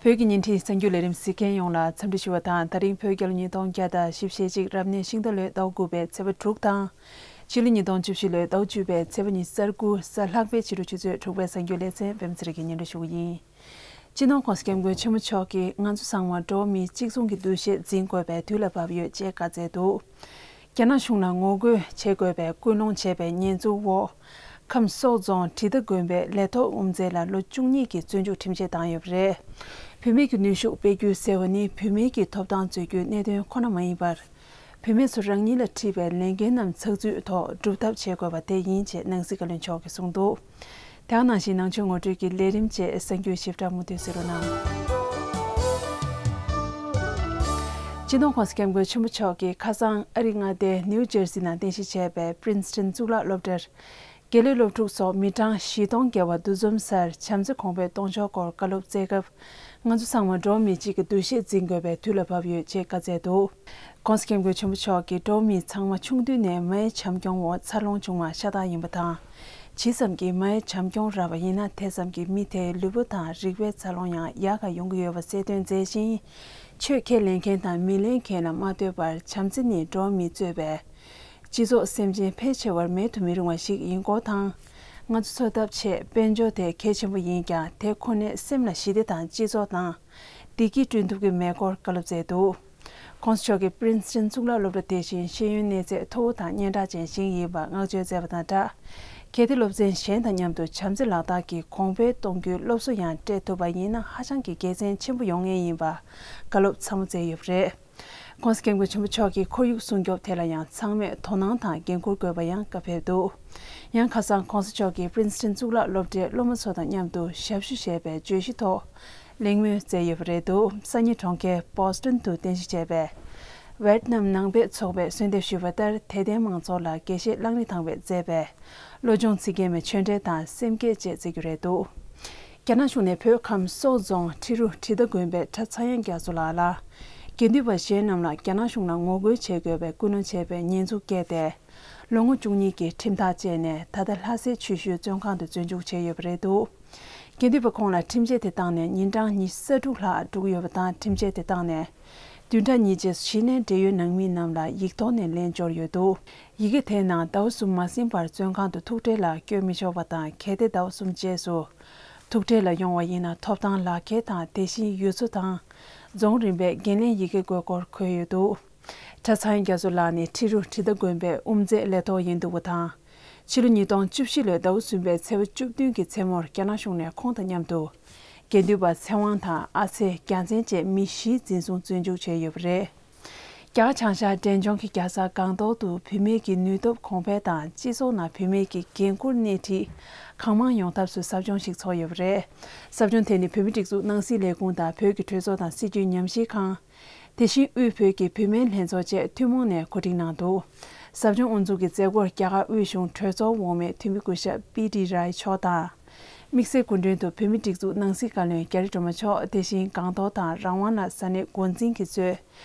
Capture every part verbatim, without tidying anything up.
བོད་ཀྱི་ཉིན་རེའི་གསར་འགྱུར་ལས་རིམ་གཟིགས་མཁན་ཡོངས་ལ་འཚམས་འདྲི་ཞུ་བ་དང་། ད་རིང་བོད་རྒྱལ་ལོ་ཉིས་སྟོང་བརྒྱ་དང་བཞི་བཅུ་ཞེ་གཅིག་རབ་གནས་ཤིང་རྟ་ལོའི་ཟླ་བ་དགུ་པའི་ཚེས་པ་དྲུག་དང་། ཕྱི་ལོ་ཉིས་སྟོང་བཅུ་བཞི་ལོའི་ཟླ་བ་བཅུ་པའི་ཚེས་པ་ཉི་ཤུ་རྩ་དགུ་གཟའ་ལྷག་པའི་ཕྱི་དྲོ་ཆུ་ཚོད་དྲུག་པའི་གསར་འགྱུར་ལེ་ཚན་པད་མ་ཚེ་རིང་གིས་སྙན་སྒྲོན་ཞུ་གི་ཡིན། སྤྱི་ནོར་༸གོང་ས་༸སྐྱབས་མགོན་ཆེན་པོ་མཆོག་གིས་ང་ཚོ་ཚང་མ་འགྲོ་བ་མིའི་གཅིག་མཚུངས་ཀྱི་འདུ་ཤེས་འཛིན་དགོས་པའི་དུས་ལ་བབ་ཡོད་ཅེས་བཀའ་སྩལ་འདུག། རྒྱ་ནག་གཞུང་ལ་ངོ་རྒོལ་བྱེད་དགོས་པའི་སྐུལ་སློང་བྱས་པའི་ཉེས་འཛུགས་འོག། ཁམས་སོག་རྫོང་དྲིལ་མདའ་དགོན་པའི་ལས་ཐོག་དབུ་མཛད་ལ་ལོ་བཅུ་གཉིས་ཀྱི་བཙོན་འཇུག་ཁྲིམས་ཆད་བཏང་ཡོད་པ་རེད། བུད་མེད་ཀྱི་ནུས་ཤུགས་སྤེལ་རྒྱུ་ཟེར་བ་ནི་བུད་མེད་ཀྱི་ཐོབ་ཐང་རྩོད་རྒྱུའི་གནད་དོན་ཁོ་ན་མ་ཡིན་པར། བུད་མེད་ཚོ་རང་ཉིད་ལ་འཁྲི་བའི་ལས་འགན་རྣམས་ཚགས་ཚུད་ཐོག་སྒྲུབ་ཐབས་བྱེད་དགོས་པ་དེ་ཡིན་ཅེས་ནང་སྲིད་བཀའ་བློན་མཆོག་གིས་གསུངས་འདུག། དེ་ག་ནང་བཞིན་ནང་ཆོས་ངོ་སྤྲོད་ཀྱི་ལས་རིམ་བཅས་གསར་འགྱུར་ཞིབ་ཕྲ་མུ་མཐུད་གསན་རོགས་གནང་། སྤྱི་ནོར་༸གོང་ས་༸སྐྱབས་མགོན་ཆེན་པོ་མཆོག་གིས་ཁ་སང་ཨ་རི་མངའ་སྡེ་ནིའུ་ཇར་སི་ནང་རྟེན་གཞི་བྱས་པའི་པྲིན་སི་ཊོན་གཙུག་ལག་སློབ་གྲྭར། དགེ་ལས་སློབ་ཕྲུག་སོགས་མི་གྲངས་བཞི་སྟོང་བརྒལ་བ་འདུ་འཛོམས་སར་བྱམས་བརྩེ་གོང་འཕེལ་གཏོང་ཕྱོགས་སྐོར་བཀའ་སློབ་སྩལ་སྐབས། ང་ཚོ་ཚང་མ་འགྲོ་བ་མི་གཅིག་གི་འདུ་ཤེས་འཛིན་དགོས་པའི་དུས་ལ་བབ་ཡོད་ཅེས་བཀའ་སྩལ་འདུག། ༸གོང་ས་༸སྐྱབས་མགོན་ཆེན་པོ་མཆོག་གིས་འགྲོ་བ་མི་ཚང་མ་ཆུང་དུས་ནས་མའི་བྱམས་སྐྱོང་འོག་འཚར་ལོངས་བྱུང་བ་ཤ་སྟག་ཡིན་པ་དང་། ཇི་ཙམ་གྱིས་མའི་བྱམས་སྐྱོང་རག་པ་ཡིན་ན། དེ་ཙམ་གྱིས་མི་དེའི་ལུས་པོ་དང་རིག་པའི་འཚར་ལོངས་ཡང་ཡག་ག་ཡོང་གི་ཡོད་པ་གསལ་སྟོན་མཛད་ཅིང་། ཆོས་ཁས་ལེན་མཁན་དང་མི་ལེན་མཁན་ལ་མ་ལྟོས་པར། བྱམས་བརྩེ་ནི་འགྲོ་བ་མིས་གཙོས་པའི་སྤྱི་ཚོགས་སེམས་ཅན་ཕལ་ཆེ་བར་མེད་དུ་མི་རུང་བ་ཞིག་ཡིན་སྐོར་དང་། ང་ཚོ་འཚོ་ཐབས་ཆེད་དཔལ་འབྱོར་དེ་གལ་ཆེན་པོ་ཡིན་ཀྱང་། དེ་ཁོ་ནས་སེམས་ལ་ཞི་བདེ་དང་སྤྱི་ཚོགས་དང་བདེ་སྐྱིད་བསྐྲུན་ཐུབ་ཀྱི་མེད་སྐོར་བཀའ་སློབ་སྩལ་འདུག། ༸གོང་ས་མཆོག་གིས་པྲིན་སི་ཊོན་གཙུག་ལག་སློབ་གྲྭ་དེ་བཞིན་ཤེས་ཡོན་གནས་ཚད་མཐོ་བོ་དང་སྙན་གྲགས་ཅན་ཞིག་ཡིན་པར་བསྔགས་བརྗོད་མཛད་པ་དང་སྦྲགས། གལ་ཏེ་སློབ་ཚན་གཞན་དང་མཉམ་དུ་བྱམས་བརྩེ་ལག་བསྟར་གྱིས་གོང་འཕེལ་གཏོང་རྒྱུའི་སློབ་གསོ་ཡང་སྤྲད་ཐུབ་པ་ཡིན་ན། ཧ་ཅང་གི་དགེ་མཚན་ཆེན་པོ་ཡོང་ངེས་ཡིན་པ་བཀའ་སློབ་ཚང་མ་སྩལ་ཡོད་པ་རེད། ༸གོང་ས་༸སྐྱབས་མགོན་ཆེན་པོ་མཆོག་གིས་ཁོར་ཡུག་སྲུང་སྐྱོབ་ཐད་ལ་ཡང་ཚང་མས་དོ་སྣང་དང་འགན་འཁུར་དགོས་པ་ཡང་བཀའ་ཕེབས་འདུག། ཡང་ཁ་སང་༸གོང་ས་མཆོག་གིས་པྲིན་སི་ཊོན་གཙུག་ལག་སློབ་གྲྭའི་སློབ་མ་ཚོ་དང་མཉམ་དུ་ཞབས་ཞུ་བྱས་པའི་བརྗོད་གཞི་ཐོག་གླེང་མོལ་མཛད་ཡོད་པ་རེད་འདུག། སང་ཉིན་གྲོང་ཁྱེར་བོ་སི་ཊོན་དུ་རྟེན་གཞི་བྱས་པའི་ཝེ་ཊི་ནམ་ནང་པའི་ཚོགས་པས་གསོལ་འདེབས་ཞུས་པ་ལྟར། དད་ལྡན་མང་ཚོགས་ལ་དགེ་བཤེས་གླང་རི་ཐང་པས་མཛད་པའི་བློ་སྦྱོང་ཚིག་རྒྱན་མའི་ཆོས་འབྲེལ་དང་སེམས་བསྐྱེད་བཅས་བསྩལ་རྒྱུ་རེད་འདུག། རྒྱ་ནག་གཞུང་ནས་བོད་ཁམས་སོག་རྫོང་ཁྲི་རུ་དྲིལ་མདའ་དགོན་པའི་གྲྭ་ཚངས་དབྱངས་རྒྱ་མཚོ་ལགས་ལ། དགེ་འདུན་པ་གཞན་རྣམས་ལ་རྒྱ་ནག་གཞུང་ལ་ངོ་རྒོལ་བྱེད་དགོས་པའི་སྐུལ་སློང་བྱས་པའི་ཉེས་འཛུགས་བཀལ་ཏེ། ལོ་ངོ་བཅུ་གཉིས་ཀྱི་ཁྲིམས་ཐག་བཅད་ནས། ད་ལྟ་ལྷ་སའི་ཆུ་ཤུལ་བཙོན་ཁང་དུ་བཙོན་འཇུག་བྱས་ཡོད་པ་རེད་འདུག། དགེ་འདུན་པ་ཁོང་ལ་ཁྲིམས་ཆད་དེ་བཏང་ནས་ཉིན་གྲངས་ཉི་ཤུ་རྩ་དྲུག་ལྷག་འགྲོ་གི་ཡོད་པ་དང་། ཁྲིམས་ཆད་དེ་བཏང་ནས་བདུན་ཕྲག་གཉིས་རྗེས་སུ་གཞི་ནས་འབྲེལ་ཡོད་ནང་མི་རྣམས་ལ་ཡིག་ཐོག་ནས་ལན་འབྱོར་ཡོད་འདུག། ཡི་གེ་དེའི་ནང་ཟླ་བ་གསུམ་མ་ཟིན་བར་བཙོན་ཁང་དུ་ཐུག་འཕྲད་ལ་བསྐྱོད་མི་ཆོག་པ་དང་། གལ་ཏེ་ཟླ་བ་གསུམ་རྗེས་སུ་ཐུག་འཕྲད་ལ་ཡོང་བ་ཡིན་ན། ཐོབ་ཐང་ལག་ཁྱེར་དང་། དེ་བཞིན་ཡུལ་ཚོ་དང་རྫོང་རིམ་པའི་འགན་ལེན་ཡི་གེ་དགོས་སྐོར་འཁོད་ཡོད་འདུག། གྲྭ་ཚང་རྒྱ་མཚོ་ལགས་ནི་ཁྲི་རུ་དྲིལ་མདའ་དགོན་པའི་དབུ་མཛད་ལས་ཐོག་ཡིན་འདུག་པ་དང་། ཕྱི་ལོ་ཉིས་སྟོང་བཅུ་བཞི་ལོའི་ཟླ་བ་གསུམ་པའི་ཚེས་པ་བཅུ་བདུན་གྱི་མཚན་མོར་རྒྱ་ནག་གཞུང་ནས་ཁོང་དང་མཉམ་དུ་དགེ་འདུན་པ་ཚེ་དབང་དང་ཨ་ཚེ་རྒྱལ་མཚན་བཅས་མི་བཞི་འཛིན་བཟུང་བཙོན་འཇུག་བྱས་ཡོད་པ་རེད། རྒྱ་གར་བྱང་ཤར་འབྲས་ལྗོངས་ཀྱི་རྒྱལ་ས་སྒང་ཏོག་ཏུ་བུད་མེད་ཀྱི་ནུས་སྟོབས་གོང་འཕེལ་དང་སྤྱི་ཚོགས་ནང་བུད་མེད་ཀྱི་འགན་འཁུར་སྣེ་ཁྲིད་གང་མང་ཡོང་ཐབས་སུ་ཟབ་སྦྱོང་ཞིག་ཚོགས་ཡོད་པ་རེད། ཟབ་སྦྱོང་དེ་ནི་བོད་མིའི་སྒྲིག་འཛུགས་ནང་སྲིད་ལས་ཁུངས་དང་བོད་ཀྱི་གྲོས་ཚོགས་དང་སྲིད་བྱུས་ཉམས་ཞིབ་ཁང་། དེ་བཞིན་དབུས་བོད་ཀྱི་བུད་མེད་ལྷན་ཚོགས་བཅས་ཐུན་མོང་ནས་གོ་སྒྲིག་གནང་འདུག། ཟབ་སྦྱོང་དབུ་འཛུགས་ཀྱི་མཛད་སྒོར་རྒྱ་གར་དབུས་གཞུང་གྲོས་ཚོགས་འོག་མའི་འཐུས་མི་སྐུ་ཞབས་པི་ཏི་རའི་མཆོག་དང་། དམིགས་བསལ་སྐུ་མགྲོན་དུ་བོད་མིའི་སྒྲིག་འཛུགས་ནང་སྲིད་བཀའ་བློན་རྒྱ་རི་སྒྲོལ་མ་མཆོག། དེ་བཞིན་སྒང་ཏོག་དང་རང་དབང་ལ་ས་གནས་འགོ་འཛིན་གྱིས་གཙོས།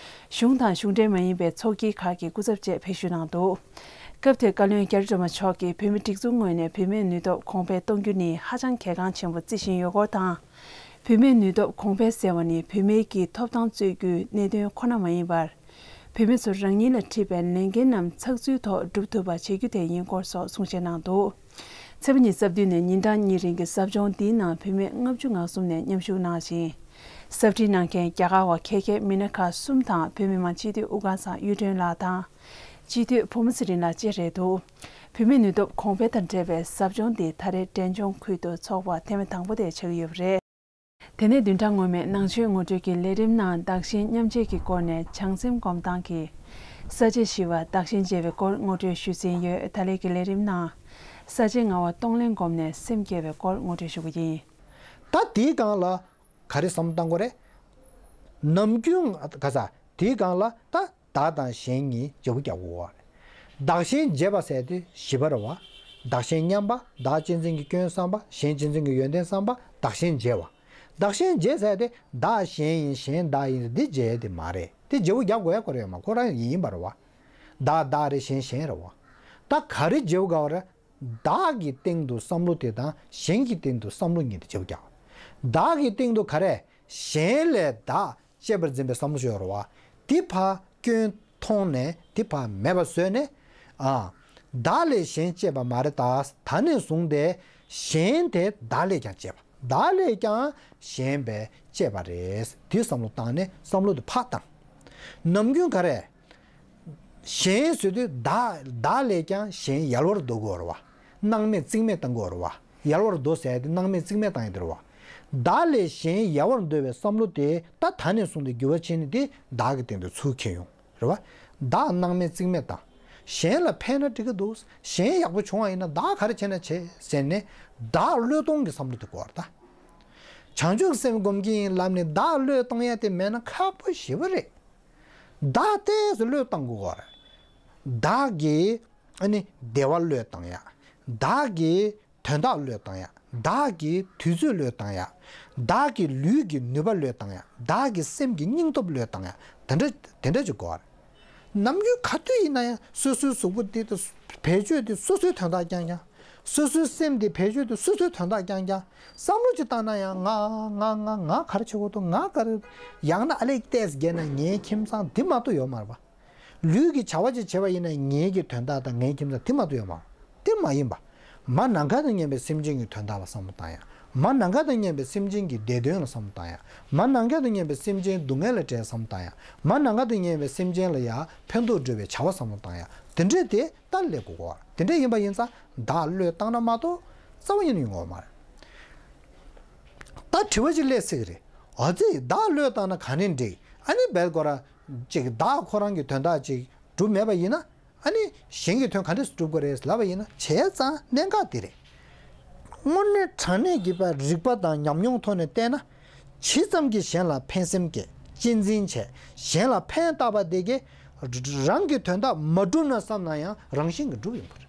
གཞུང་དང་གཞུང་འབྲེལ་མ་ཡིན་པའི་ཚོགས་སྐྱིད་ཁག་གི་སྐུ་ཚབ་བཅས་ཕེབས་ཞུགས་གནང་འདུག། སྐབས་དེར་བཀའ་བློན་རྒྱ་རི་སྒྲོལ་མ་མཆོག་གིས་བོད་མིའི་སྒྲིག་འཛུགས་ངོས་ནས་བུད་མེད་ནུས་སྟོབས་གོང་འཕེལ་གཏོང་རྒྱུ་ནི་ཧ་ཅང་གལ་འགངས་ཆེན་པོ་བརྩི་བཞིན་ཡོད་སྐོར་དང་། བུད་མེད་ནུས་སྟོབས་གོང་འཕེལ་ཟེར་བ་ནི་བུད་མེད་ཀྱི་ཐོབ་ཐང་རྩོད་རྒྱུའི་གནད་དོན་ཁོ་ན་མ་ཡིན་པར། བུད་མེད་ཚོ་རང་ཉིད་ལ་འཁྲི་བའི་ལས་འགན་རྣམས་ཚགས་ཚུད་ཐོག་སྒྲུབ་ཐུབ་པ་བྱེད་རྒྱུ་དེ་ཡིན་སྐོར་སོགས་གསུང་བཤད་གནང་འདུག། ཚེས་པ་ཉི་ཤུ་རྩ་བདུན་ནས་ཉིན་གྲངས་གཉིས་རིང་གི་ཟབ་སྦྱོང་འདིའི་ནང་བུད་མེད་ལྔ་བཅུ་ང་གསུམ་ནས་མཉམ་ཞུགས་གནང་ཞིང་། གསར་ཁྲིད་གནང་མཁན་རྒྱ་གར་བ་ཁ་ཤས་མི་སྣ་ཁག་གསུམ་དང་། བོད་མི་མང་སྤྱི་འཐུས་དབུ་དཀར་ཚང་གཡུ་སྒྲོན་ལགས་དང་། སྤྱི་འཐུས་བུ་མོ་ཚེ་རིང་ལགས་བཅས་རེད་འདུག། བུད་མེད་ནུས་སྟོབས་གོང་འཕེལ་དང་འབྲེལ་བའི་ཟབ་སྦྱོང་འདི་ད་རེས་འབྲས་ལྗོངས་ཁུལ་དུ་འཚོགས་པ་ཐེངས་མ་དང་པོ་དེ་ཆགས་ཀྱི་ཡོད་པ་རེད། དེ་ནས་བདུན་ཕྲག་སྔོན་མའི་ནང་ཆོས་ངོ་སྤྲོད་ཀྱི་ལས་རིམ་ནང་བདག་གཞན་མཉམ་བརྗེ་གི་སྐོར་ནས་བྱང་སེམས་སྒོམ་སྟངས་ཀྱི་ས་བཅད་བཞི་པ་བདག་གཞན་བརྗེ་བའི་སྐོར་ངོ་སྤྲོད་ཞུས་ཟིན་ཡོད། ད་ལན་གྱི་ལས་རིམ་ནང་ས་བཅད་ལྔ་པ་གཏོང་ལེན་སྒོམ་ནས་སེམས་བསྐྱེད་པའི་སྐོར་ངོ་སྤྲོད་ཞུ་གི་ཡིན། ད་དེའི་སྒང་ལ་ག་རེ་བསམ་བཏང་དགོས་རེད། ནམ་རྒྱུན་ག་ས་དེའི་སྒང་ལ་ད་བདག་དང་གཞན་གཉིས་བརྗེ་པོ་རྒྱག་དགོས་པ་རེད། བདག་གཞན་བརྗེ་བ་ཟེར་དེ་བཞི་པ་རེད་བ། བདག་གཞན་མཉམ་པ། བདག་གཅེས་འཛིན་གྱི་སྐྱོན་བསམ་པ། གཞན་གཅེས་འཛིན་གྱི་ཡོན་ཏན་བསམ་པ། བདག་གཞན་བརྗེ་བ། བདག་གཞན་བརྗེ་ཟེར་དེ་བདག་གཞན་ཡིན་གཞན་བདག་ཡིན་འདི་བརྗེ་དེ་མ་རེད། དེ་བརྗེ་པོ་རྒྱག་དགོས་ཡ་ཁོ་རང་ཡོད་མ། ཁོ་རང་ཡིན་པ་རེད་བ། བདག་བདག་རེད། གཞན་གཞན་རེད་བ། ད་ག་རེ་བརྗེ་པོ་དགའ་བ་རེད། བདག་གི་སྟེང་དུ་བསམ་བློ་དེ་དང་གཞན་གྱི་སྟེང་དུ་བསམ་བློ་གཉིས་དེ་བརྗེ་པོ་རྒྱག། བདག་གི་སྟེང་དུ་ག་རེ། གཞན་ལས་བདག་གཅེས་པར་འཛིན་པའི་བསམ་བློ་ཞིག་ཡོད་རེད་བ། དེ་ཕར་སྐྱོན་མཐོང་ནས་དེ་ཕར་མེད་པ་བཟོས་ནས། ཨ། བདག་ལས་གཞན་གཅེས་པ་མ་རེད་ད། ད་ནས་བཟུང་སྟེ་གཞན་དེ་བདག་ལས་ཀྱང་གཅེས་པ། བདག་ལས་ཀྱང་གཞན་པས་གཅེས་པ་རེད། དེ་བསམ་བློ་བཏང་ནས་བསམ་བློ་དེ་ཕར་བཏང་། ནམ་རྒྱུན་ག་རེ། གཞན་ཟེར་དུས་བདག་བདག་ལས་ཀྱང་གཞན་ཡལ་བར་འདོད་དགོས་རེད་བ། སྣང་མེད་རྩིས་མེད་བཏང་དགོས་རེད་བ། ཡལ་བར་འདོད་ཟེར་ཡ་དེ་སྣང་མེད་རྩིས་མེད་བཏང་ཡ་དེ་རེད་བ། བདག་ལས་གཞན་ཡལ་བར་འདོད་པའི་བསམ་བློ་དེ་ད་ད་ནས་བཟུང་སྟེ་འགྱུར་བ་ཕྱིན་ནས་དེ་བདག་གི་སྟེང་དུ་ཚུར་འཁྱེར་ཡོང་། རེད་བ། བདག་སྣང་མེད་རྩིས་མེད་བཏང་། གཞན་ལ་ཕན་ན་འགྲིག་གི་འདུག་གཞན་ཡག་པོ་བྱུང་བ་ཡིན་ན་བདག་ག་རེ་བྱས་ན་བྱེད་ཟེར་ནས་བདག་བློས་གཏོང་གི་བསམ་བློ་དེ་དགོས་རེད་ད། བྱང་ཆུབ་སེམས་སྒོམ་གྱི་ཡིན་ལབ་ནས་བདག་བློས་གཏོང་ཡ་དེ་མེད་ན་ཁག་པོ་ཞེ་པོ་རེད། བདག་ཏོག་ཙམ་བློས་གཏོང་དགོས་པ་རེད། བདག་གི་ཨ་ནི་བདེ་བ་བློས་གཏོང་ཡ། བདག་གི་དོན་དག་བློས་གཏོང་ཡ། བདག་གི་དུས་ཚོད་བློས་གཏོང་ཡ། བདག་གི་ལུས་ཀྱི་ནུས་པ་བློས་གཏོང་ཡ། བདག་གི་སེམས་ཀྱི་སྙིང་སྟོབས་བློས་གཏོང་ཡ། དེ་འདྲ་དེ་འདྲ་ཅིག་དགོས་པ་རེད། ནམ་རྒྱུན་ག་དུས་ཡིན་ན་ཡང་སོ་སོའི་གཟུགས་པོ་འདི་དང་བེད་སྤྱོད་དེ་སོ་སོའི་དོན་དག་རྐྱང་རྐྱང་། སོ་སོའི་སེམས་དེ་བེད་སྤྱོད་དེ་སོ་སོའི་དོན་དག་རྐྱང་རྐྱང་། བསམ་བློ་ཅིག་བཏང་ན་ཡང་ང་ང་ང་ང་ག་རེ་བྱེད་དགོས་འདུག་ང་ག་རེ། ཡང་ན་ཨ་ལེ་ཏོག་ཙམ་བརྒྱབ་ན་ངའི་ཁྱིམ་ཚང་འདི་མ་གཏོགས་ཡོད་མ་རེད་པ། ལུས་ཀྱི་བྱ་བ་ཅིག་བྱེད་པ་ཡིན་ན་ངེད་ཀྱི་དོན་དག་དང་ངའི་ཁྱིམ་ཚང་དེ་མ་གཏོགས་ཡོད་མ་རེད། དེ་མ་ཡིན་པ། མ་ནམ་མཁའ་དང་མཉམ་པའི་སེམས་ཅན་གྱི་དོན་དག་ལ་བསམ་བློ་བཏང་ཡ། མ་ནམ་མཁའ་དང་མཉམ་པའི་སེམས་ཅན་གྱི་བདེ་དོན་ལ་བསམ་བློ་བཏང་ཡ། མ་ནམ་མཁའ་དང་མཉམ་པའི་སེམས་ཅན་སྡུག་བསྔལ་ལ་བྲལ་བསམ་བློ་བཏང་ཡ། མ་ནམ་མཁའ་དང་མཉམ་པའི་སེམས་ཅན་ལ་ཡ་ཕན་ཐོགས་སྒྲུབ་པའི་བྱ་བ་བསམ་བློ་བཏང་ཡ། དེ་འདྲས་དེ་ལྟར་ལས་དགོས་གོ། དེ་འདྲས་ཡིན་པ་ཡིན་ཙང་བདག་བློས་བཏང་ན་མ་གཏོགས་རྩ་བ་ཉིད་ནས་ཡོང་གི་ཡོད་མ་རེད། ད་དྲི་བ་ཅིག་སླེབས་སྲིད་ཀྱི་རེད། འོ་ཙི་བདག་བློས་བཏང་ན་ག་ནས་འགྲིག་ཨ་ནི་བལ་སྐོར་ཅིག་བདག་ཁོ་རང་གི་དོན་དག་ཅིག་སྒྲུབ་མེད་པ་ཡིན་ན། ཨ་ནི་གཞན་གྱི་དོན་ག་འདྲས་སུ་སྒྲུབ་དགོས་རེད་ལབ་པ་ཡིན་ན། བྱས་ཙང་གནད་འགག་འདི་རེད། དངོས་གནས་དྲང་གནས་ཀྱི་པ་རིག་པ་དང་ཉམས་མྱོང་ཐོག་ནས་བལྟས་ན། ཇི་ཙམ་གྱིས་གཞན་ལ་ཕན་སེམས་བསྐྱེད་གཅེས་འཛིན་བྱས་གཞན་ལ་ཕན་བཏགས་པ་དེ་གས་རང་གི་དོན་དག་མ་སྒྲུབ་ན་བསམ་ན་ཡང་རང་བཞིན་གྱིས་འགྲུབ་ཡོང་གི་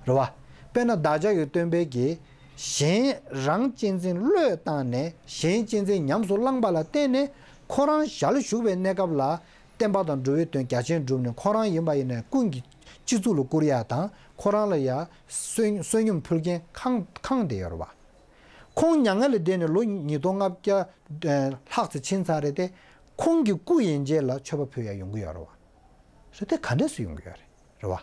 རེད། རེད་བ། དཔེར་ན་བདག་ཅག་གི་སྟོན་པས་ཀྱིས་གཞན་རང་གཅེས་འཛིན་བློས་བཏང་ནས་གཞན་གཅེས་འཛིན་ཉམས་སུ་བླངས་པ་ལ་བརྟེན་ནས་ཁོ་རང་ཞལ་བཞུགས་པའི་གནས་སྐབས་ལ། བསྟན་པ་དང་འགྲོ་བའི་དོན་རྒྱ་ཆེན་བསྒྲུབས་ནས་ཁོ་རང་ཡིན་པ་ཡིན་ན་ཀུན་གྱི་སྤྱི་གཙུག་ལ་བཀུར་ཡ་དང་ཁོ་རང་ལ་ཡ་བསོད་བསོད་སྙོམས་ཕུལ་མཁན་ཁང་ཁང་དེ་ཡོད་རེད་བ། ཁོང་མྱ་ངན་ལས་འདས་ནས་ལོ་ཉིས་སྟོང་ལྔ་བརྒྱ་ལྷག་ཙམ་ཕྱིན་ཚར་རེད་དེ། ཁོང་གི་སྐུ་ཡན་ཆད་ལ་མཆོད་པ་ཕུལ་ཡ་ཡོང་གི་ཡོད་རེད་བ། རེད་དེ་ག་འདྲས་སུ་ཡོང་གི་ཡོད་རེད། རེད་བ།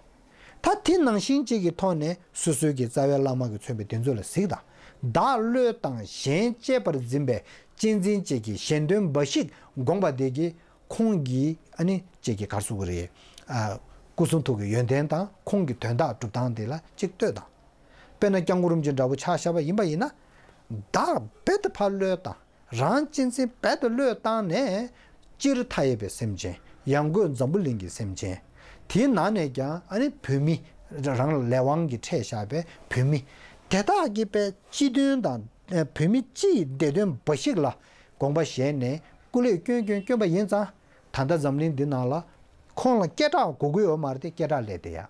ད་དེ་ནང་བཞིན་གཅིག་གི་ཐོག་ནས་སོ་སོའི་གི་རྩ་བའི་བླ་མ་གིས་མཚོན་པའི་དེ་ཚོ་ལ་གཟིགས་དང་། བདག་བློས་བཏང་གཞན་གཅེས་པར་འཛིན་པའི་གཅེས་འཛིན་བཅས་ཀྱི་གཞན་དོན་འབའ་ཞིག་དགོངས་པ་དེ་གིས་ཁོང་གིས་ཨ་ནི་ཅིག་གི་གར་སོང་གི་རེད། ཨ། སྐུ་གསུང་ཐུགས་ཀྱི་ཡོན་ཏན་དང་ཁོང་གི་དོན་དག་སྒྲུབ་སྟངས་དེ་ལ་ཅིག་ལྟོས་དང་། དཔེར་ན་སྐྱབས་མགོན་རིན་པོ་ཆེ་འདྲ་པོ་ཆ་བཞག་པ་ཡིན་པ་ཡིན་ན། བདག་རྦད་དེ་ཕར་བློས་བཏང་། རང་གཅེས་འཛིན་རྦད་དེ་བློས་བཏང་ནས། སྤྱིར་མཐའ་ཡས་པའི་སེམས་ཅན། ཡང་སྒོས་འཛམ་བུ་གླིང་གི་སེམས་ཅན། དེའི་ནང་ནས་ཀྱང་ཨ་ནི་བོད་མི། རང་ལ་ལས་དབང་གིས་འཕྲད་བཞག་པའི་བོད་མི། དེ་དག་གི་པའི་སྤྱི་དོན་དང་། བོད་མི་སྤྱི་ཡི་བདེ་དོན་འབའ་ཞིག་ལ་དགོངས་པ་བཞེས་ནས་སྐུ་ལས་བསྐྱོན་བསྐྱོན་བསྐྱོན་པ་ཡིན་ཙང་། ད་ལྟ་འཛམ་གླིང་འདི་ནང་ལ་ཁོང་ལ་སྐད་གྲགས་དགོས་ཀྱི་ཡོད་མ་རེད་དེ་སྐད་གྲགས་སླེབས་བསྡད་ཡ།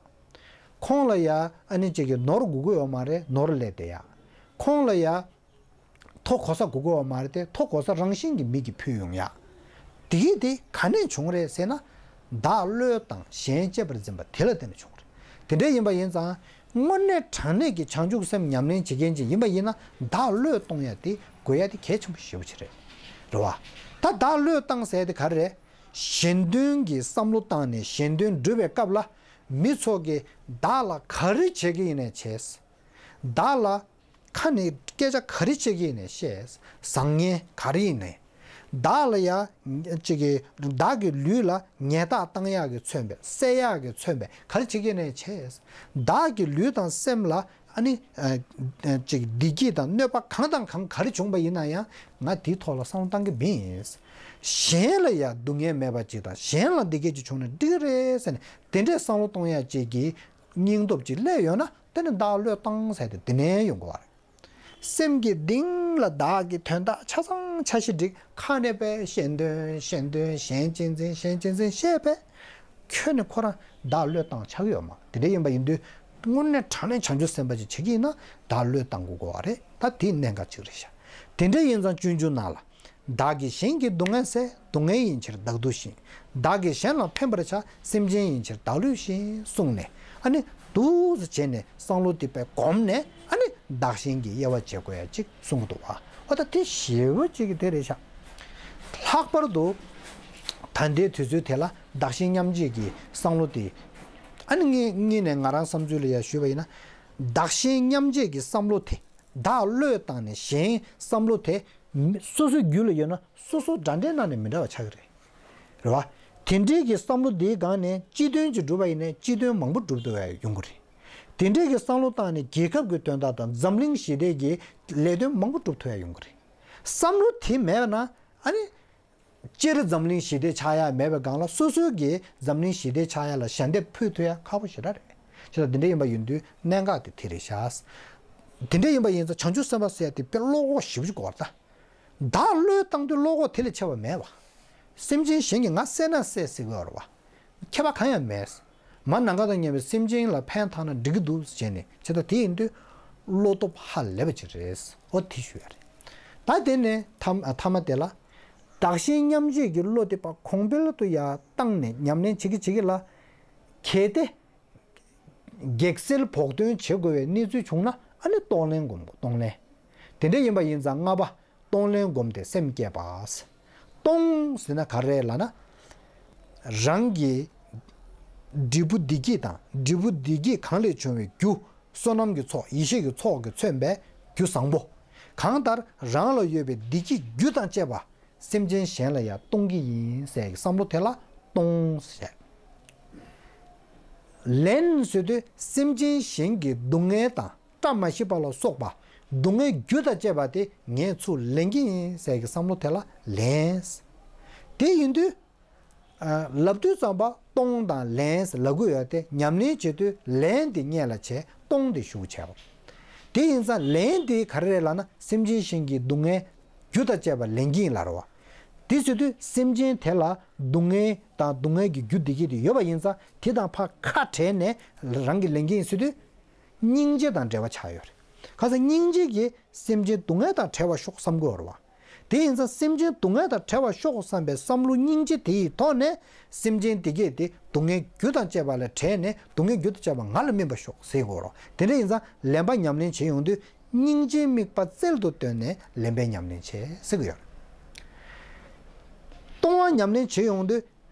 ཁོང་ལ་ཡ་ཨ་ནི་ཅིག་གི་ནོར་དགོས་ཀྱི་ཡོད་མ་རེད་ནོར་སླེབས་བསྡད་ཡ། ཁོང་ལ་ཡ། མཐོ་གོ་ས་དགོས་ཀྱི་ཡོད་མ་རེད་དེ་མཐོ་གོ་ས་རང་བཞིན་གྱིས་མི་གིས་ཕུལ་ཡོང་ཡ། དེ་གི་དེ་ག་ནས་བྱུང་རེད་ཟེར་ན། བདག་བློས་བཏང་གཞན་གཅེས་པར་འཛིན་པ་དེ་ལ་བརྟེན་ནས་བྱུང་རེད། དེ་འདྲ་ཡིན་པ་ཡིན་ཙང་། དངོས་གནས་དྲང་གནས་ཀྱི་བྱང་ཆུབ་སེམས་ཉམས་ལེན་བྱེད་མཁན་ཅིག་ཡིན་པ་ཡིན་ན་བདག་བློས་གཏོང་ཡ་དེ་དགོས་ཡ་དེ་གལ་ཆེན་པོ་ཞེ་པོ་ཅིག་རེད། རེད་བ། ད་བདག་བློས་བཏང་ཟེར་ཡ་དེ་ག་རེ་རེད། གཞན་དོན་གྱི་བསམ་བློ་བཏང་ནས་གཞན་དོན་སྒྲུབ་པའི་སྐབས་ལ། མི་ཚོ་གིས་བདག་ལ་ག་རེ་བྱེད་ཀྱི་ཡིན་ནའི་བྱས། བདག་ལ། ཁ་ནས་སྐད་ཆ་ག་རེ་བཤད་ཀྱི་ཡིན་ནའི་བཤད། བཟང་ངན་ག་རེ་ཡིན་ནའི། བདག་ལ་ཡ། ཅིག་གི་བདག་གི་ལུས་ལ་ཉེས་རྡུང་བཏང་ཡག་གི་མཚོན་པའི་བསད་ཡག་གི་མཚོན་པའི་ག་རེ་བྱེད་ཀྱི་ཡིན་ནའི་བྱས། བདག་གི་ལུས་དང་སེམས་ལ་ཨ་ནི། ཅིག་བདེ་སྐྱིད་དང་གནོད་པ་གང་དང་གང་ག་རེ་བྱུང་པ་ཡིན་ན་ཡང་ང་དེའི་ཐོག་ལ་བསམ་བློ་བཏང་གི་མིན། གཞན་ལ་ཡ་སྡུག་བསྔལ་མེད་པ་ཅིག་དང་གཞན་ལ་བདེ་སྐྱིད་ཅིག་བྱུང་ན་འགྲིག་གི་རེད་ཟེར་ནས་དེ་འདྲའི་བསམ་བློ་གཏོང་ཡག་ཅིག་གི་སྙིང་སྟོབས་ཅིག་སླེབས་ཡོད་ན། དེ་ནི་བདག་བློས་བཏང་ཟེར་ཏེ་དེ་ནས་ཡོང་དགོས་པ་རེད། སེམས་ཀྱི་གཏིང་ལ་བདག་གི་དོན་དག་ཆ་ཚང་འཆར་གཞི་བསྒྲིགས། ཁ་ནས་པས་གཞན་དོན་གཞན་དོན་གཞན་གཅེས་འཛིན་གཞན་གཅེས་འཛིན་བཤད་པས། ཁྱོན་ནས་ཁོ་རང་བདག་བློས་བཏང་ཆགས་ཀྱི་ཡོད་མ་རེད། དེ་འདྲ་ཡིན་པ་ཡིན་དུས་དངོས་གནས་དྲང་གནས་བྱང་ཆུབ་སེམས་དཔའ་ཅིག་བྱེད་ཀྱི་ཡིན་ན་བདག་བློས་བཏང་དགོས་དགོས་པ་རེད། ད་དེ་གནད་འགག་ཅིག་རེད་ཤག་དེ་འདྲ་ཡིན་ཙང་སྤྱོད་འཇུག་ནང་ལ། བདག་གིས་གཞན་གྱི་སྡུག་བསྔལ་བསལ། སྡུག་བསྔལ་ཡིན་ཕྱིར་བདག་སྡུག་བཞིན། བདག་གིས་གཞན་ལ་ཕན་པར་བྱ། སེམས་ཅན་ཡིན་ཕྱིར་བདག་བསླུས་བཞིན། གསུངས་ནས་ཨ་ནི་འདུག་སེ་བྱས་ནས་བསམ་བློ་དེ་དཔེ་བསྒོམས་ནས་ཨ་ནི་བདག་གཞན་གྱི་དབྱེ་བ་འབྱེད་དགོས་ཡ་ཅིག་གསུང་གི་འདུག་བ། ཨོ་ད་དེ་ཞེ་པོ་ཅིག་གི་དེ་རེད་ཤག་ལྷག་པར་དུ་ད་ལྟའི་དུས་ཚོད་དེ་ལ་བདག་གཞན་མཉམ་བརྗེ་གི་བསམ་བློ་དེ། ཨ་ནི་ངས་ངས་ནས་ང་རང་བསམ་ཚུལ་ལ་ཡ་ཞུས་པ་ཡིན་ན། བདག་གཞན་མཉམ་བརྗེ་གི་བསམ་བློ་དེ། བདག་བློས་བཏང་ནས་གཞན་བསམ་བློ་དེ། སོ་སོའི་རྒྱུད་ལ་ཡོད་ན་སོ་སོ་འདྲ་འདྲའི་ནང་ནས་མི་འདྲ་བ་ཆགས་ཀྱི་རེད། རེད་བ། དེ་འདྲའི་གི་བསམ་བློ་འདིའི་སྒང་ནས་སྤྱི་དོན་ཅིག་སྒྲུབ་པ་ཡིན་ན་སྤྱི་དོན་མང་པོ་སྒྲུབ་ཐུབ་ཡ་ཡོང་གི་རེད། དེ་འདྲའི་གི་བསམ་བློ་བཏང་ནས་རྒྱལ་ཁབ་ཀྱི་དོན་དག་དང་འཛམ་གླིང་ཞི་བདེ་གི་ལས་དོན་མང་པོ་སྒྲུབ་ཐུབ་ཡ་ཡོང་གི་རེད། བསམ་བློ་དེ་མེད་ན་ཨ་ནི། སྤྱིར་འཛམ་གླིང་ཞི་བདེ་ཆགས་ཡ་མེད་པའི་སྒང་ལ་སོ་སོའི་གི་འཛམ་གླིང་ཞི་བདེ་ཆགས་ཡ་ལ་ཞལ་འདེབས་ཕུལ་ཐུབ་ཡ་ཁག་པོ་ཞེ་དྲག་རེད། བྱས་ཙང་དེ་འདྲ་ཡིན་པ་ཡིན་དུས་གནད་འགག་དེ་དེ་རེད་ཤག་དེ་འདྲ་ཡིན་པ་ཡིན་ཙང་བྱང་ཆུབ་སེམས་དཔའ་ཟེར་ཡ་དེ་དཔེ་བློ་ཁོག་ཞེ་པོ་ཅིག་དགོས་པ་རེད་ད། བདག་བློས་བཏང་དུས་བློ་ཁོག་དེ་ལས་ཆེ་བ་མེད་པ། སེམས་ཅན་གཞན་གྱིས་ང་བསད་ན་བསད་ཟེར་གི་ཡོད་རེད་བ། ཁྱད་པར་གང་ཡང་མེད། མ་ནམ་མཁའ་དང་མཉམ་པའི་སེམས་ཅན་ལ་ཕན་ཐོགས་ན་འགྲིག་གི་འདུག་ཟེར་ནས་བྱས་ཙང་དེ་ཡིན་དུས་བློ་སྟོབས་ཧ་ལས་པ་ཅིག་རེད། ཨོ་དེ་ཞུ་ཡ་རེད། ད་དེ་ནས་ཐ་ཐ་མ་དེ་ལ། བདག་གཞན་མཉམ་བརྗེ་གི་བློ་དེ་ཕར་གོང་འཕེལ་དུ་ཡར་བཏང་ནས་ཉམས་ལེན་བྱེད་ཀྱི་བྱེད་ཀྱི་ལ། གལ་ཏེ། གེགས་སེལ་བོགས་འདོན་བྱེད་དགོས་པའི་གནས་ཚུལ་བྱུང་ན་ཨ་ནི་གཏོང་ལེན་སྒོམ་དགོས། གཏོང་ལེན། དེ་འདྲ་ཡིན་པ་ཡིན་ཙང་ལྔ་པ། གཏོང་ལེན་སྒོམ་སྟེ་སེམས་བསྐྱེད་པ། གཏོང་ཟེར་ན་ག་རེ་ལབ་ན། རང་གི་འབྲས་བུ་བདེ་སྐྱིད་དང་འབྲས་བུ་བདེ་སྐྱིད་གང་ལས་བྱུང་བའི་རྒྱུ། བསོད་ནམས་ཀྱི་ཚོགས་ཡེ་ཤེས་ཀྱི་ཚོགས་ཀྱིས་མཚོན་པའི་རྒྱུ་བཟང་པོ། གང་ལྟར་རང་ལ་ཡོད་པའི་བདེ་སྐྱིད་རྒྱུ་དང་བཅས་པ། སེམས་ཅན་གཞན་ལ་ཡང་གཏོང་གི་ཡིན་ཟེར་གྱི་བསམ་བློ་དེ་ལ་གཏོང་ཟེར། ལེན་ཟེར་དུས་སེམས་ཅན་གཞན་གྱི་སྡུག་བསྔལ་དང་བཀྲ་མ་ཤིས་པ་ལ་སོགས་པ་སྡུག་བསྔལ་རྒྱུ་དང་བཅས་པ་དེ་ངས་ཚུར་ལེན་གྱི་ཡིན་ཟེར་གྱི་བསམ་བློ་དེ་ལ་ལེན། དེ་ཡིན་དུས། ལབ་དུས་ཙམ་པ་གཏོང་དང་ལེན་ལབ་དགོས་ཡོད་དེ་ཉམས་ལེན་བྱེད་དུས་ལེན་དེ་སྔོན་ལ་བྱས་གཏོང་དེ་གཞུག་བྱས་པ། དེ་ཡིན་ཙང་ལེན་དེ་ག་རེ་རེད་ལབ་ན་སེམས་ཅན་གཞན་གྱི་སྡུག་བསྔལ་རྒྱུ་དང་བཅས་པ་ལེན་གྱི་ཡིན་ལབ་རེད་བ། དེ་ཟེར་དུས་སེམས་ཅན་དེ་ལ་སྡུག་བསྔལ་དང་སྡུག་བསྔལ་གྱི་རྒྱུ་བདེ་སྐྱིད་དེ་ཡོད་པ་ཡིན་ཙང་དེ་དང་ཕར་ཁ་བྲལ་ནས་རང་གིས་ལེན་གྱི་ཡིན་ཟེར་དུས། སྙིང་རྗེ་དང་འབྲེལ་བ་ཆགས་ཡོད་རེད། ཁ་སང་སྙིང་རྗེ་གིས་སེམས་ཅན་སྡུག་བསྔལ་དང་བྲལ་བར་ཤོག་བསམ་དགོས་རེད་བ། དེ་ཡིན་ཙང་སེམས་ཅན་སྡུག་བསྔལ་དང་བྲལ་བར་ཤོག་བསམ་པའི་བསམ་བློ་སྙིང་རྗེ་དེ་ཡི་ཐོག་ནས་སེམས་ཅན་དེ་གས་དེ་སྡུག་བསྔལ་རྒྱུ་དང་བཅས་པ་ལས་བྲལ་ནས་སྡུག་བསྔལ་རྒྱུ་དང་བཅས་པ་ང་ལ་སྨིན་པར་ཤོག་ཟེར་དགོས་རེད། དེ་འདྲ་ཡིན་ཙང་ལེན་པ་ཉམས་ལེན་བྱེད་ཡོང་དུས་སྙིང་རྗེའི་དམིགས་པ་རྩལ་དུ་བཏོན་ནས་ལེན་པའི་ཉམས་ལེན་བྱེད་ཟེར་གྱི་ཡོད་རེད། གཏོང་བ་ཉམས་ལེན་བྱེད་ཡོང་དུས།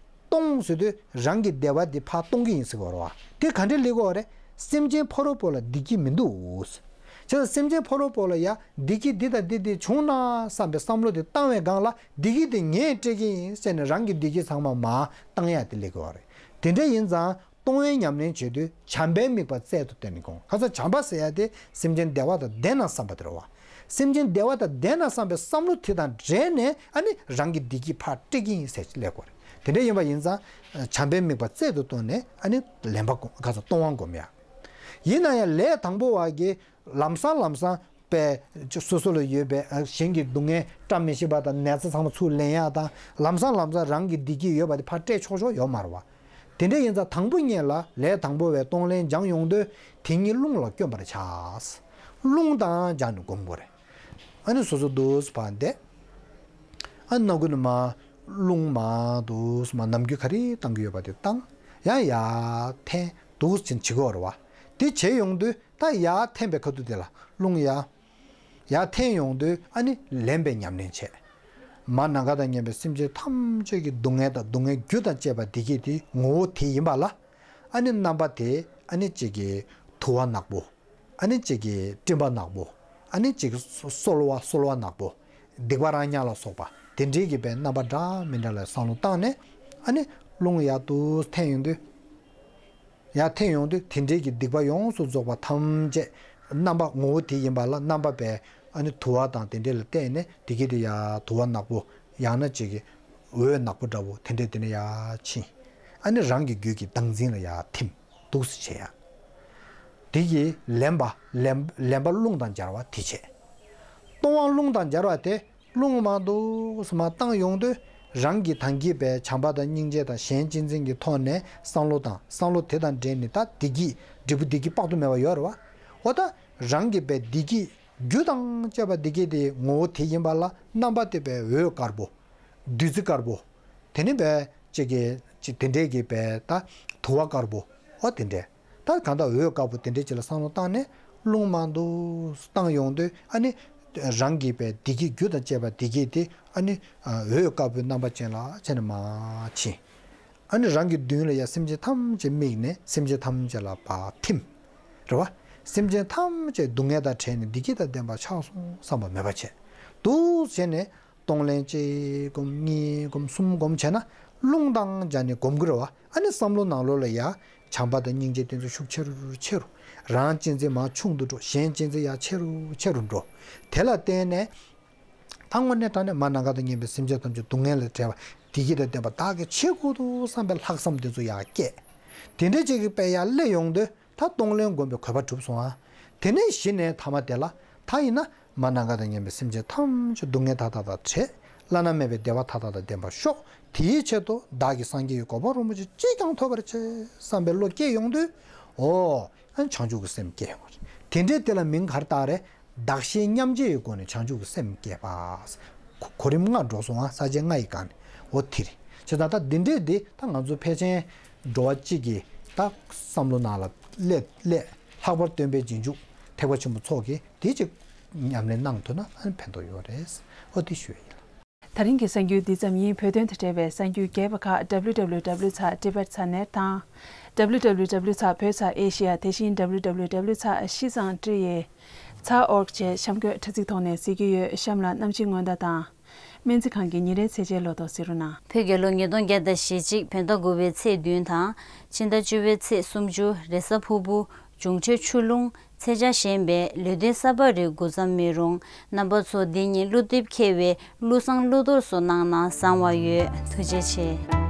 གཏོང་ཟེར་དུས་རང་གི་བདེ་བ་འདི་ཕར་གཏོང་གི་ཡིན་ཟེར་གྱི་ཡོད་རེད་བ། དེ་ག་འདྲས་ལེན་དགོས་རེད། སེམས་ཅན་ཕ་རོལ་པོ་ལ་བདེ་སྐྱིད་མི་འདུག་བྱས་ཙང་སེམས་ཅན་ཕ་རོལ་པོ་ལ་ཡ་བདེ་སྐྱིད་འདི་དང་འདི་འདི་བྱུང་ན་བསམ་པའི་བསམ་བློ་དེ་བཏང་བའི་སྒང་ལ་བདེ་སྐྱིད་དེ་ངས་སྤྲད་ཀྱི་ཡིན་ཟེར་ནས་རང་གི་བདེ་སྐྱིད་ཚང་མ་མར་བཏང་ཡ་དེ་ལེན་དགོས་རེད། དེ་འདྲ་ཡིན་ཙང་གཏོང་བའི་ཉམས་ལེན་བྱེད་དུས་བྱམས་པའི་དམིགས་པ་རྩལ་དུ་བཏོན་ནས་དགོངས། ཁ་སང་བྱམས་པ་ཟེར་ཡ་དེ་སེམས་ཅན་བདེ་བ་དང་ལྡན་ན་བསམ་པ་དེ་རེད་བ། སེམས་ཅན་བདེ་བ་དང་ལྡན་ན་བསམ་པའི་བསམ་བློ་དེ་དང་འབྲེལ་ནས་ཨ་ནི་རང་གི་བདེ་སྐྱིད་ཕར་སྤྲད་ཀྱི་ཡིན་ཟེར་ལབ་དགོས་རེད། དེ་འདྲ་ཡིན་པ་ཡིན་ཙང་བྱམས་པའི་དམིགས་པ་རྩལ་དུ་བཏོན་ནས་ཨ་ནི་ལེན་པ་སྒོམ། ཁ་སང་གཏོང་བ་སྒོམ་ཡ། ཡིན་ན་ཡང་ལས་དང་པོ་བ་གི་ལམ་སང་ལམ་སང་པའི་སོ་སོ་ལ་ཡོད་པའི་གཞན་གྱི་སྡུག་བསྔལ་བཀྲ་མི་ཤིས་པ་དང་ནད་ཚ་ཚང་མ་ཚུར་ལེན་ཡ་དང་ལམ་སང་ལམ་སང་རང་གི་བདེ་སྐྱིད་ཡོད་པ་དེ་ཕར་སྤྲད་ཆོག་ཆོག་ཡོད་མ་རེད་བ། དེ་འདྲ་ཡིན་ཙང་དང་པོ་ཉིད་ལ་ལས་དང་པོ་བའི་གཏོང་ལེན་སྦྱངས་ཡོང་དུས་དེ་ཉིད་རླུང་ལ་བསྐྱོན་པར་བྱ། རླུང་དང་སྦྱར་ནས་སྒོམ་དགོས་རེད། ཨ་ནི་སོ་སོ་འདུག་སེ་བསྡད། ཨ་སྣ་ཁུག་ནས་མར་རླུང་མར་འདུག་སེ་མར་ནམ་རྒྱུན་ག་རེ་བཏང་གི་ཡོད་པ་དེ་བཏང་། ཡང་ཡར་འཐེན་འདུག་སེ་བྱེད་དགོས་རེད་བ། དེ་བྱེད་ཡོང་དུས་ད་ཡར་འཐེན་པའི་ཁ་ཐུག་དེ་ལ་རླུང་ཡར་ཡར་འཐེན་ཡོང་དུས་ཨ་ནི་ལེན་པའི་ཉམས་ལེན་བྱེད། མར་ནམ་མཁའ་དང་མཉམ་པའི་སེམས་ཅན་ཐམས་ཅད་ཀྱི་སྡུག་བསྔལ་དང་སྡུག་བསྔལ་རྒྱུ་དང་བཅས་པ་བདེ་སྐྱིད་དེ་ངོ་བོ་དེ་ཡིན་པ་ལ། ཨ་ནི་རྣམ་པ་དེ་ཨ་ནི་གཅིག་གི་དུ་བ་ནག་པོ། ཨ་ནི་གཅིག་གི་སྤྲིན་པ་ནག་པོ། ཨ་ནི་གཅིག་གི་སོལ་བ་སོལ་བ་ནག་པོ། སྡིག་པ་རང་ཉག་ལ་སོགས་པ་དེ་འདྲའི་གི་པའི་རྣམ་པ་འདྲ་མི་འདྲ་ལ་བསམ་བློ་བཏང་ནས་ཨ་ནི་རླུང་ཡར་འདུག་སེ་འཐེན་ཡོང་དུས། ཡར་འཐེན་ཡོང་དུས་དེ་འདྲའི་གི་སྡིག་པ་ཡོངས་སུ་རྫོགས་པ་ཐམས་ཅད་རྣམ་པ་ངོ་བོ་དེ་ཡིན་པ་ལ་རྣམ་པ་པའི་ཨ་ནི་དུ་བ་དང་དེ་འདྲའི་ལ་བརྟེན་ནས་དེ་གི་དེ་ཡར་དུ་བ་ནག་པོ་ཡང་ན་གཅིག་གི་འོད་ནག་པོ་འདྲ་བོ་དེ་འདྲའི་དེ་ནས་ཡར་ཕྱིན། ཨ་ནི་རང་གི་རྒྱུད་ཀྱི་བདག་འཛིན་ལ་ཡར་ཐིམ་འདུག་སེ་བྱེད་ཡ། དེ་གི་ལེན་པ་ལེན་ལེན་པ་རླུང་དང་སྦྱར་བ་དེ་བྱེད། གཏོང་བ་རླུང་དང་སྦྱར་བ་དེ། རླུང་མར་འདུག་སེ་མར་བཏང་ཡོང་དུས་རང་གི་ཐང་གི་པའི་བྱམས་པ་དང་སྙིང་རྗེ་དང་གཞན་གཅེས་འཛིན་གྱི་ཐོག་ནས་བསམ་བློ་དང་བསམ་བློ་དེ་དང་འབྲེལ་ནས་ད་བདེ་སྐྱིད་འབྲས་བུ་བདེ་སྐྱིད་དཔག་ཏུ་མེད་པ་ཡོད་རེད་བ། འོ་ད་རང་གི་པའི་བདེ་སྐྱིད་རྒྱུ་དང་བཅས་པ་བདེ་སྐྱིད་དེ་ངོ་བོ་དེ་ཡིན་པ་ལ་རྣམ་པ་དེ་པའི་འོད་དཀར་པོ། བདུད་རྩི་དཀར་པོ། དེ་ནི་པའི་གཅིག་གི་གཅིག་དེ་འདྲའི་གི་པའི་ད་དུ་བ་དཀར་པོ། འོ་དེ་འདྲའི། ད་གང་ལྟར་འོད་དཀར་པོ་དེ་འདྲའི་ཅིག་ལ་བསམ་བློ་བཏང་ནས་རླུང་མར་འདུག་སེ་བཏང་ཡོང་དུས་ཨ་ནི་ རང་གི་པའི་བདེ་སྐྱིད་རྒྱུ་དང་བཅས་པ་བདེ་སྐྱིད་དེ་ཨ་ནི་འོད་དཀར་པོའི་རྣམ་པ་ཅན་ལ་བྱས་ནས་མར་ཕྱིན། ཨ་ནི་རང་གི་མདུན་ལ་ཡ་སེམས་ཅན་ཐམས་ཅད་དམིགས་ནས་སེམས་ཅན་ཐམས་ཅད་ལ་བག་ཐིམ། རེད་བ། སེམས་ཅན་ཐམས་ཅད་སྡུག་བསྔལ་དང་བྲལ་ནས་བདེ་སྐྱིད་དང་ལྡན་པ་ཆགས་སོང་བསམ་པ་མེད་པ་བྱས། འདུག་བྱས་ནས་གཏོང་ལེན་གཅིག་སྒོམ་གཉིས་སྒོམ་གསུམ་སྒོམ་བྱས་ན་རླུང་ལྡང་སྦྱར་ནས་སྒོམ་དགོས་རེད་བ། ཨ་ནི་བསམ་བློ་ནང་ལོགས་ལ་ཡ་བྱམས་པ་དང་སྙིང་རྗེ་དེ་ཚོ་ཤུགས་ཆེ་རུ་ཆེ་རུ། རང་གཅེས་འཛིན་མར་ཆུང་དུ་འགྲོ། གཞན་གཅེས་འཛིན་ཡར་ཆེ་རུ་ཆེ་རུ་འགྲོ། དེ་ལ་བརྟེན་ནས་ད་དངོས་གནས་དྲང་གནས་མ་ནམ་མཁའ་དང་མཉམ་པའི་སེམས་ཅན་ཐམས་ཅད་སྡུག་བསྔལ་ལས་བྲལ་བ་བདེ་སྐྱིད་དང་ལྡན་པ་བདག་གིས་བྱེད་དགོས་འདུག་བསམ་པའི་ལྷག་བསམ་དེ་ཚོ་ཡར་སྐྱེས། དེ་འདྲ་ཅིག་གི་དཔེ་ཡར་སླེབས་ཡོང་དུས་ད་གཏོང་ལེན་སྒོམ་པའི་གོ་འཕང་གྲུབ་སོང་ཨ། དེ་ནས་གཞི་ནས་ཐ་མ་དེ་ལ་ད་ཡིན་ན་མ་ནམ་མཁའ་དང་མཉམ་པའི་སེམས་ཅན་ཐམས་ཅད་སྡུག་བསྔལ་མཐའ་དག་དང་བྲལ། བླ་ན་མེད་པའི་བདེ་བ་མཐའ་དག་དང་ལྡན་པར་ཤོག་དེའི་ཆེད་དུ་བདག་གིས་སངས་རྒྱས་ཀྱི་གོ་འཕང་རིན་པོ་ཆེ་ཅིས་ཀྱང་ཐོབ་པར་བྱེད་བསམ་པའི་བློ་སྐྱེས་ཡོང་དུས། འོ། ཨ་ནི་བྱང་ཆུབ་ཀྱི་སེམས་སྐྱེ་ཡོང་བ་རེད། དེ་འདྲའི་དེ་ལ་མིང་ག་རེ་བཏགས་རེད། བདག་གཞན་མཉམ་བརྗེ་ཡི་སྒོ་ནས་བྱང་ཆུབ་ཀྱི་སེམས་བསྐྱེད་པ། གོ་གོ་རིམ་ལྔ་འགྲོ་སོང་ང་། ས་བཅད་ལྔ་ཡི་སྒང་ནས་འོ་དེ་རེད། བྱས་ཙང་ད་འདི་འདྲའི་འདི་ད་ང་ཚོ་ཕལ་ཆེར་འགྲོ་བ་གཅིག་གི་ད་བསམ་བློ་ནང་ལ་སླེབས་སླེབས་ལྷག་པར་སྟོན་པའི་རྗེས་འཇུག་ཐེག་པ་ཆེན་པོ་ཚོ་གིས་དེ་ཅིག་ཉམས་ལེན་གནང་ཐུབ་ན་ཨ་ནི་ཕན་ཐོགས་ཡོད་རེད། འོ་དེ་ཞུ་ཡ་ཡིན། ད་རིང་གི་གསར་འགྱུར་འདི་ཙམ་ཡིན། བོད་དོན་དང་འབྲེལ་བའི་གསར་འགྱུར་རྒྱས་པ་ཁག་W W W dot tibet dot net དང་། W W W dot བོད་ས་ཨེ་ཤི་ཡ། དེ་བཞིན་W W W dot shizangtriye dot org བཅས་གཤམ་འཁོད་དྲ་ཚིགས་ཐོག་ནས་གཟིགས་ཀྱི་ཡོད། གཤམ་ལ་གནམ་གཤིས་སྔོན་བརྡ་དང་། སྨན་རྩིས་ཁང་གི་ཉིན་རེའི་ཚེས་ཆའི་ལོ་ཐོ་གཟིགས་རོགས་གནང་། བོད་རྒྱལ་ལོ་ཉིས་སྟོང་བརྒྱ་དང་ཞེ་གཅིག་བོད་ཟླ་དགུ་པའི་ཚེས་བདུན་དང་། ཕྱི་ཟླ་བཅུ་པའི་ཚེས་སུམ་ཅུ་རེས་གཟའ་ཕུར་བུ། འབྱུང་འཕྲོད་ཆུ་རླུང་། ཚེས་ཆ་གཞན་པའི་ལུས་རྟེན་གསར་པ་རིགས་དགུ་ཙམ་མེད་རུང་། རྣམ་པ་ཚོ་འདི་ཉིད་ཀླུ་རྡིབ་འཁེལ་བའི་ཀླུ་བཟང་ཀླུ་གཏོར་སོགས་གནང་ན་བཟང་བ་ཡོད། ཐུགས་རྗེ་ཆེ།